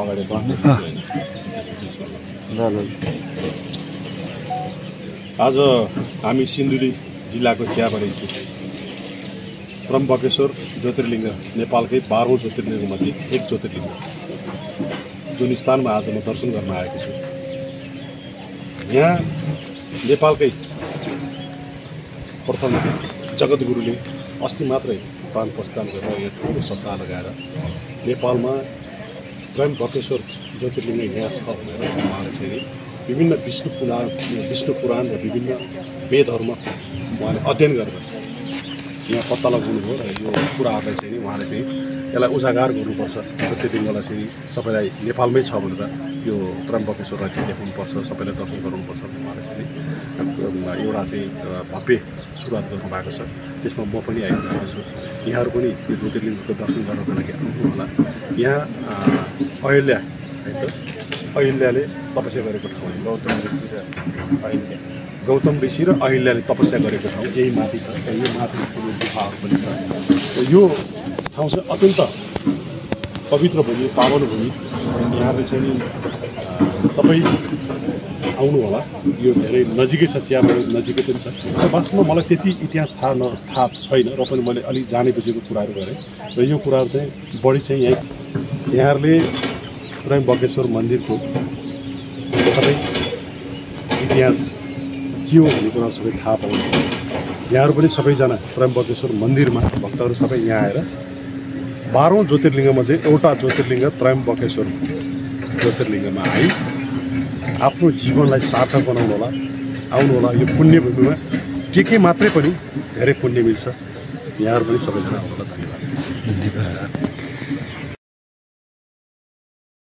अगाडि बढ्नु आज हामी सिन्धुली जिल्लाको चियाबारी स्थित त्र्यम्बकेश्वर ज्योतिर्लिङ्ग नेपालकै 12औं ज्योतिर्लिङ्गमध्ये एक ज्योतिर्लिङ्ग जुन स्थानमा आज म दर्शन गर्न आएको छु। यहाँ नेपालकै प्रथम जगद्गुरुले अस्ति मात्रै प्राण प्रस्थान गरेर यो ठुलो सत्ता लगाएर नेपालमा त्र्यम्बकेश्वर ज्योतिर्लिङ्ग यहाँ छ भनेर उहाँले चाहिँ विभिन्न विष्णु पुराण र विभिन्न वेदहरूमा उहाँले अध्ययन गरेर यहाँ पत्ता लगाउनु हो र यो कुराहरूलाई चाहिँ उहाँले चाहिँ यसलाई उजागर गर्नुपर्छ र ज्योतिर्लिङ्गलाई चाहिँ सबैलाई नेपालमै छ भनेर यो त्र्यम्बकेश्वरलाई चाहिँ देखाउनुपर्छ, सबैलाई दर्शन गराउनुपर्छ। उहाँले चाहिँ एउटा चाहिँ भव्य सुरुवात गर्नुभएको छ। त्यसमा म पनि आइपुगेको छु। यहाँहरू पनि यो ज्योतिर्लिङ्गको दर्शन गर्नको लागि आउनु होला। यहाँ अहिल्या है त, अहिल्याले तपस्या गरेको ठाउँ, गौतम ऋषि र अहिल्याले तपस्या गरेको ठाउँ यही माथि छ। यो माथि गुफाहरू पनि छ। यो ठाउँ चाहिँ अत्यन्त पवित्र भूमि, पावन भूमि। यहाँले चाहिँ सबै आउनु होला। यो धेरै नजिकै छ, चियाबारी नजिकै पनि छ। वास्तवमा मलाई त्यति इतिहास थाहा छैन र पनि मैले अलिक जाने बुझेको कुराहरू गरेँ र यो कुराहरू चाहिँ बढी चाहिँ यहाँहरूले त्र्यम्बकेश्वर मन्दिरको सबै इतिहास के हो भन्ने कुराहरू सबै थाहा पाउनु। यहाँहरू पनि सबैजना त्र्यम्बकेश्वर मन्दिरमा भक्तहरू सबै यहाँ आएर 12औं ज्योतिर्लिङ्गमध्ये एउटा ज्योतिर्लिङ्ग त्र्यम्बकेश्वर ज्योतिर्लिङ्गमा आई आफ्नो जीवनलाई सार्थक बनाउनु होला, आउनु होला। यो पुण्यभूमिमा के मात्रै पनि धेरै पुण्य मिल्छ। यहाँहरू पनि सबैजना आउनु होला। धन्यवाद।